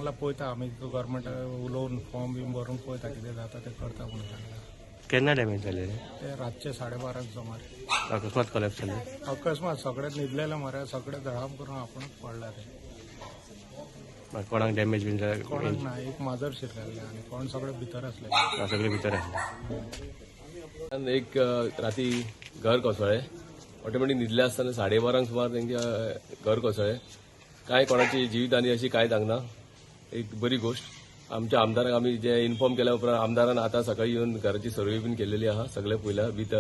सांगलां पळयता आमी गव्हर्मेंट उलोवन फॉर्म बीन भरून पळयता कितें जाता तें करता म्हणून सांगलां. केन्ना डॅमेज जालें? ते रातचे 12:30 सुमार. अकस्मात कोलॅप्स जालें? अकस्मात सगळे न्हिदलेले मरे, सगळे धडाम करून आपणच पडला ते. कोणाक डॅमेज बीन जालें? कोणाक ना, एक माजर शिरकाल्लें आनी कोण सगळे भितर आसले. सगळे भितर आसले. आनी एक राती घर कोसळ्ळें. ऑटोमॅटीक न्हिदले आसतना 12:30 सुमार तेंचे घर कोसळ्ळें. कांय कोणाची जिवीत अशी कांय जावंक ना, एक बरी गोश्ट. आमच्या आमदाराक आमी जे इन्फॉर्म केल्या उपरांत आमदारान आतां सकाळी येवन घराची सर्वे बीन केलेली आहा. सगळे पळयला विथ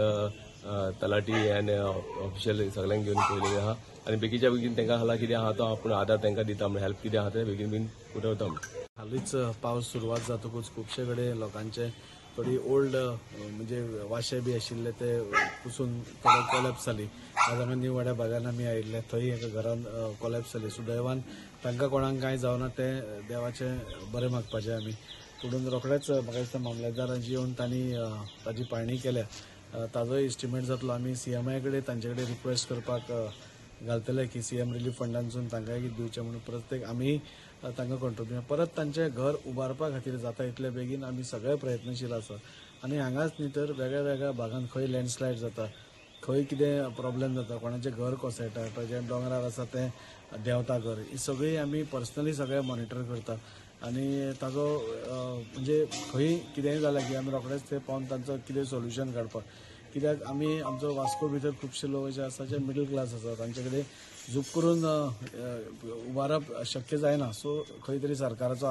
तलाटी आनी ऑफिशियल, सगळ्यांक घेवन पळयलेले आहा आनी बेगीच्या बेगीन तांकां हाला कितें आहा तो आपूण आदार तांकां दिता म्हण, हेल्प कितें आहा तें बेगीन बेगीन पुरवता म्हण. हालींच पावस सुरवात जातकूच खुबशे कडेन लोकांचे थोडी ओल्ड म्हणजे वाशे बी आशिल्ले ते पुसून थोडे कोलॅप्स जाली. आज हांगा न्यू वाड्या भागान आमी आयिल्ले, थंय एका घरान कोलॅप्स जाली. सुदैवान तांकां कोणाक कांय जावना, तें देवाचें बरें मागपाचें आमी. पुणून रोखडेच म्हाका दिसता मामलेदारांची येवन तांणी ताजी पाळणी केल्या. ताजोय इस्टिमेट जातलो. आमी सीएमआय कडेन तांचे कडेन रिक्वेस्ट करपाक घालतले की सीएम रिलीफ फंडांसून तांकांय कितें दिवचें म्हणून. प्रत्येक आमी तांकां कॉन्ट्रिब्युशन परत तांचें घर उबारपा खातीर जाता इतले बेगीन आमी सगळे प्रयत्नशील आसा. आनी हांगाच न्ही तर वेगळ्या वेगळ्या भागांत खंय लँडस्लायड जाता, खंय कितें प्रॉब्लेम जाता, कोणाचें घर कोसळटा, जें दोंगरार आसा तें देंवता घर, ही सगळी आमी पर्सनली सगळें मॉनिटर करता. आनी ताजो म्हणजे खंय कितेंय जालें की आमी रोखडेच थंय पावन तांचो कितें सोल्युशन काडपाक. कित्याक आमी आमचो वास्को भितर खुबशे लोक अशे आसा जे मिडल क्लास आसा, तांचे कडेन झूप करून उबारप शक्य जायना. सो खंय तरी सरकाराचो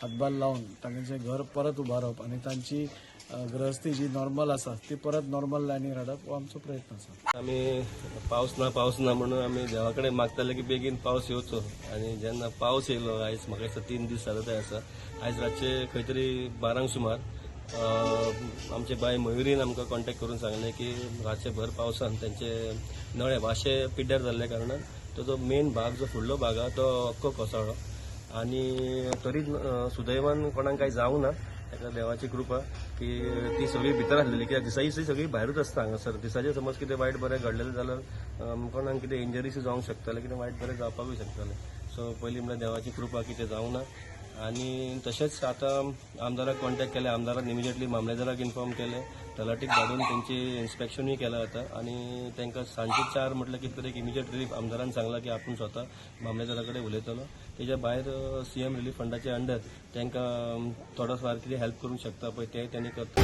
हातभार लावन तांचें घर परत उबारप आनी तांची गृहस्थी जी नॉर्मल आसा ती परत नॉर्मल लायनीर हाडप हो आमचो प्रयत्न आसा. आमी पावस ना, पावस ना म्हणून आमी देवा कडेन मागताले की बेगीन पावस येवचो. आनी जेन्ना पावस येयलो, आयज म्हाका दिसता 3 दीस जाले ते आसा. आयज रातचे खंय तरी 12 सुमार आमचे बाय मयुरीन आमकां कॉन्टेक्ट करून सांगलें की रातचे भर पावसान तेंचे नळे वाशे पिड्ड्यार जाल्ल्या कारणान तो जो मेन भाग, जो फुडलो भाग आहा तो अख्खो कोसळ्ळो. आनी तरी सुदैवान कोणाक कांय जावंक ना. ताका देवाची कृपा की ती सगळी भितर आसलेली, कित्याक दिसाची सगळी भायरूच आसता हांगासर. दिसाचें समज कितें वायट बरें घडलेलें जाल्यार कोणाक कितें इंजरीस जावंक शकतालें, कितें वायट बरें जावपाकूय शकतालें. सो पयलीं म्हणल्यार देवाची कृपा की तें जावंक ना. आनी तशेंच आतां आमदाराक कॉन्टेक्ट केले, आमदारान इमिजिएटली मामलेदाराक इन्फॉर्म केलें, तलाटीक धाडून तेंची इन्स्पेक्शनूय केलां आतां. आनी तांकां सांजचे 4 म्हटल्यार कितें तरी एक इमिजिएट रिलीफ आमदारान सांगलां की आपूण स्वता मामलेदारा कडेन उलयतलो. तेच्या भायर सीएम रिलीफ फंडाच्या अंडर तांकां थोडो फार कितें हेल्प करूंक शकता पळय, तें तांणी करता.